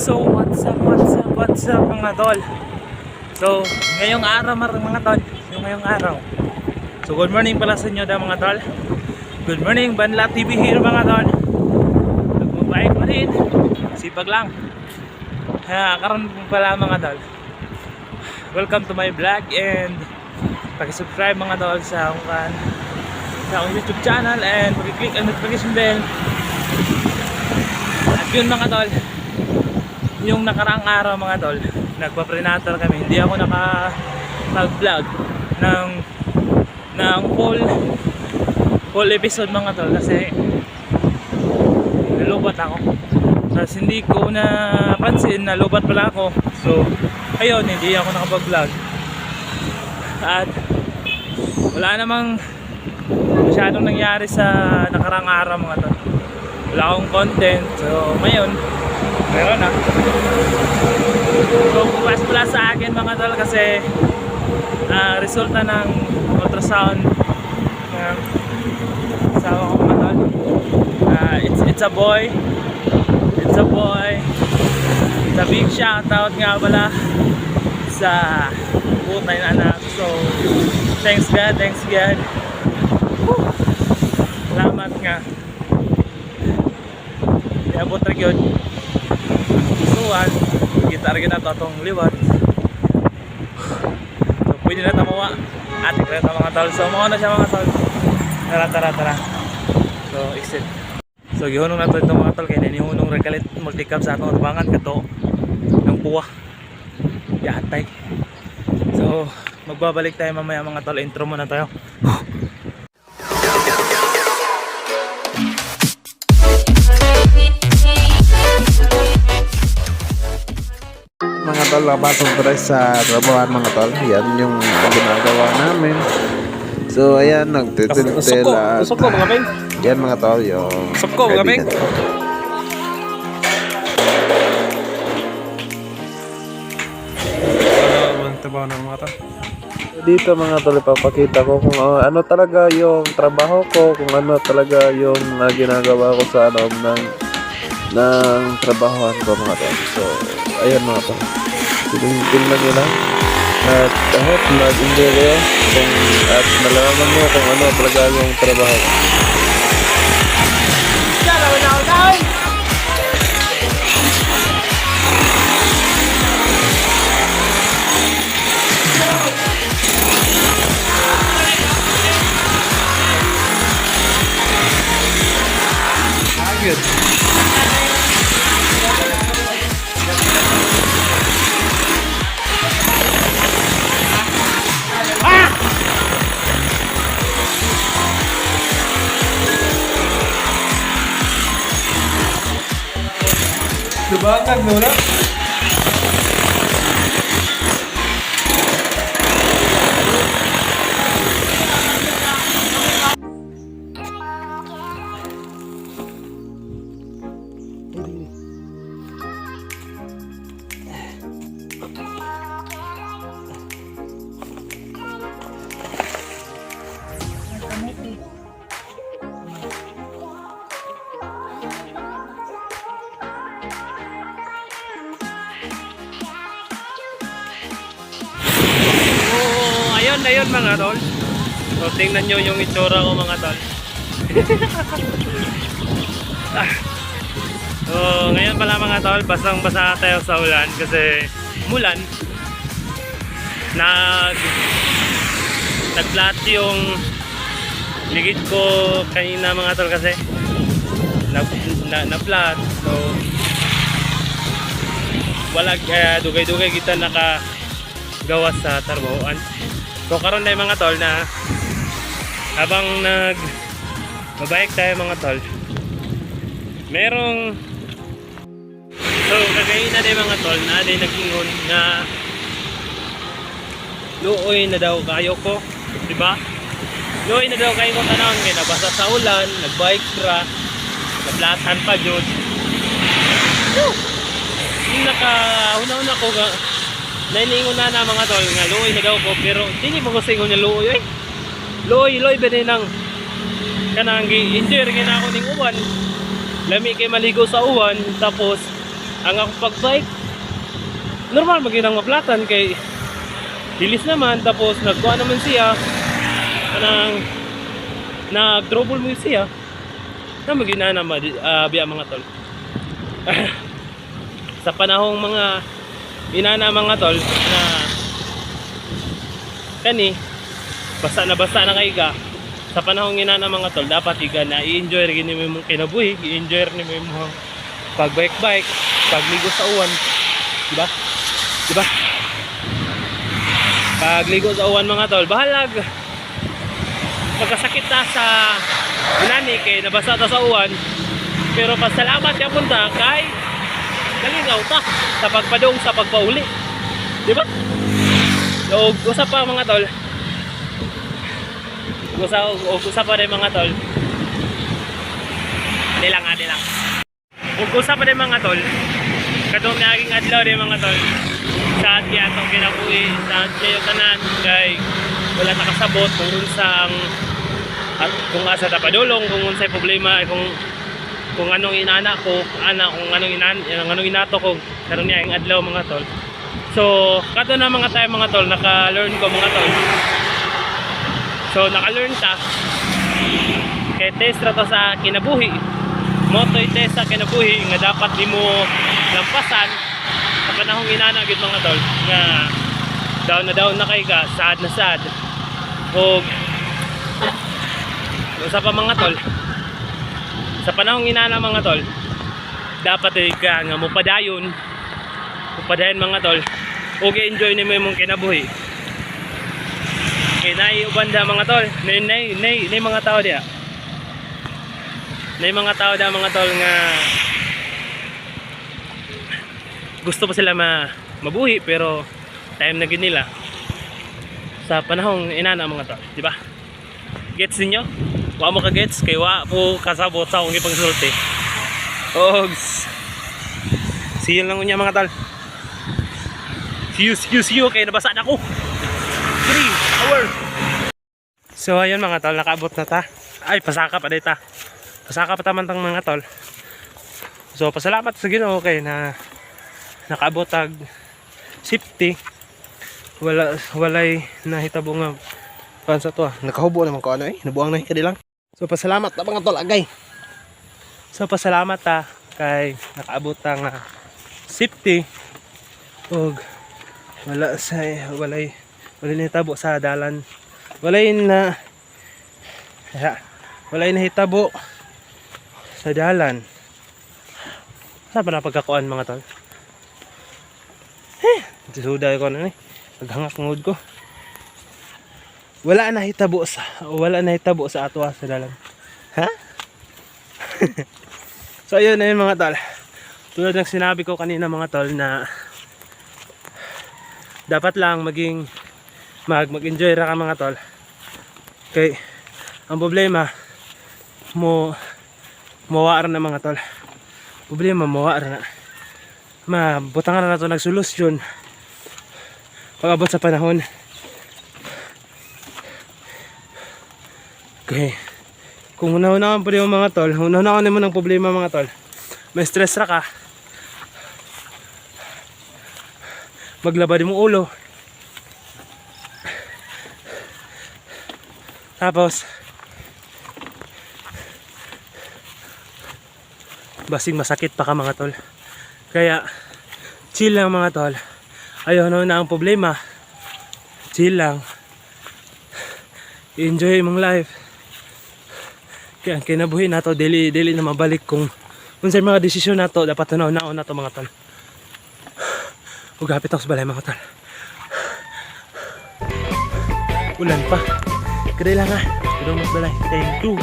So what's up, what's up, what's up, mga tol? So ngayong araw, mga tol, yung ngayong araw. So good morning pala sa inyo daw, mga tol. Good morning, Banla TV here, mga tol. Nagbabike pa rin. Sipag lang. Ha, karon pala, mga tol. Welcome to my vlog and paki-subscribe, mga tol, sa akong YouTube channel and paki-click ang notification bell. At yun, mga tol, yung nakaraang araw, mga tol, nagpa-prenatal kami. Hindi ako naka-vlog ng full full episode, mga tol, kasi nalubat ako. Tapos hindi ko napansin na lubat pala ako. So, ayun, hindi ako nakapag-vlog. At wala namang masyadong nangyari sa nakaraang araw, mga tol. Wala akong content. So, ngayon, meron na. So, bukas pala sa akin, mga tol, kasi resulta ng ultrasound ng asawa ko, mga tol. It's a boy. It's a boy. It's a big shoutout nga pala sa putay na anak. So, thanks God, thanks God. Whew. Salamat nga. Iabot ra gyud. Suwan, kita ra gyud nato atong liwat. So, pwede na tamawa. Ate kaya ta, mga tol. So, mao na siya, mga tol. Tara, tara, tara. So, exit. So, gihunong na to ito, mga tol. Kaya nihunong ra kalit multicab sa atong tabangan kato ng puwa. Yatay. So, magbabalik tayo mamaya, mga tol. Intro muna tayo. Mga tol, nakapasok tayo sa trabahoan, mga tol. Yan yung ginagawa namin. So ayan, nagtitil at Suko, mga peng. yan, mga tol, yung Suko, mga peng. kaibigan ko. Ano ang trabaho ng mga tol? Dito, mga tol, ipapakita ko kung ano talaga yung trabaho ko, kung ano talaga yung ginagawa ko sa loob ng trabahoan ko, mga tol. So, ayan, mga tol. Tingnan nyo lang. At I hope nag-enjoy kayo at nalaman mo kung ano talaga yung trabaho ko. Dubagan, no na? So, ayun, ayun, mga tol. So, tingnan nyo yung itsura ko, mga tol. Ah. So, ngayon pala, mga tol, basang-basa tayo sa ulan kasi mulan. Nag nagflat yung ligid ko kanina, mga tol, kasi na flat. So, wala dugay-dugay kita naka gawas sa tarbahoan. So karon na, mga tol, na habang nag babike tayo, mga tol. Merong So kagayin na din, mga tol, na din nag-ingon na luoy na daw kayo ko, di ba? Luoy na daw kayo ko tanawon kay nabasa sa ulan, nagbike ra, naplatan pa jud. Yung naka una-una ko nga nainingon na na, mga tol, nga luoy na daw ko, pero dili mo ko sa ingon nga luoy oy. Luoy luoy ba din ang kanang gi-enjoy ra gyud na ako ning uwan. Lami kay maligo sa uwan, tapos Ang ako pag-bike, normal maging ang maplatan kay bilis naman, tapos nagkuha naman siya kanang nag-trouble mo siya na maging na biya, mga tol. Sa panahong mga inana, mga tol, na kani basa na kay ka sa panahong inana, mga tol, dapat iga na i-enjoy rin nimo imong kinabuhi, i-enjoy rin nimo imong pag bike bike, pagligo sa uwan, di ba? Di ba? Pagligo sa uwan, mga tol, bahalag pagkasakit ta sa inani kay nabasa ta sa uwan, pero pasalamat ka punta kay nalingaw ta sa pagpadong, sa pagpauli, di ba? Og usa pa, mga tol, og usa pa rin, mga tol. Adi lang, adi lang. Ug usa pa rin, mga tol, katong naging adlaw rin, mga tol, sa kaya atong kinabuhi sa kayo tanan kay wala ta kasabot kung unsa ang at kung asa ta padulong, kung unsay problema, kung anong inana ko ana, kung anong inan anong inato ko karon niya ang adlaw, mga tol. So kato na mga tayo, mga tol, naka-learn ko, mga tol. So naka-learn ta kay test ra to sa kinabuhi mo to'y test sa kinabuhi nga dapat nimo lampasan sa panahong inana gyud, mga tol, nga down na kay ka, sad na sad. Og usa pa, mga tol, sa panahong inana, mga tol, dapat ay ka nga mopadayon, mopadayon, mga tol, ug enjoy nimo imong kinabuhi kay naay uban da, mga tol, nay nay nay, nay mga tao diya, nay mga tao da, mga tol, nga gusto pa sila mabuhi pero time na gid nila sa panahong inana, mga tol, di ba? Gets ninyo? Wa mo ka gets kay wa po kasabot sa akong ipangsulti. Og see you lang unya, mga tol. See you, see you, see you kay nabasa na ko 3 hour. So ayun, mga tol, nakaabot na ta. Ay, pasaka pa dita, pasaka pa taman tang mga tol. So pasalamat sa Ginoo kay na nakaabot tag safety, wala walay nahitabo nga kuan sa to ah. Nakahubo naman ko ano eh. Nabuang na kadi lang. So pasalamat na, mga tol, agay. So pasalamat ta kay nakaabot ta nga safety ug wala sa walay walay nahitabo sa dalan. Walay nahitabo sa dalan. Sa pa na pagkakuan, mga tol? Eh, suday ko na ni. Paghangak ngud ko. Wala nahitabo sa atwa sa dalan. Ha? So ayun na yun, mga tol. Tulad ng sinabi ko kanina, mga tol, na dapat lang maging mag-enjoy ra ka, mga tol. Kay ang problema mo mawa ra na, mga tol. Problema mawa ra na. Mabutangan na nato nagsolusyon pag abot sa panahon. Okay. Kung una-una pa rin mga tol, una-una naman ang problema, mga tol. May stress ra ka. Maglaba din mong ulo. Tapos, basing masakit pa ka, mga tol. Kaya, chill lang, mga tol. Ayaw na ang problema. Chill lang. Enjoy imong life. Kaya ang kinabuhi nato dili dili na mabalik kung unsay mga desisyon nato, dapat na na to, mga tol. Ug hapit ako sa balay, mga tol. Ulan pa. Kadai lang ah. Pero mas balay. Thank you.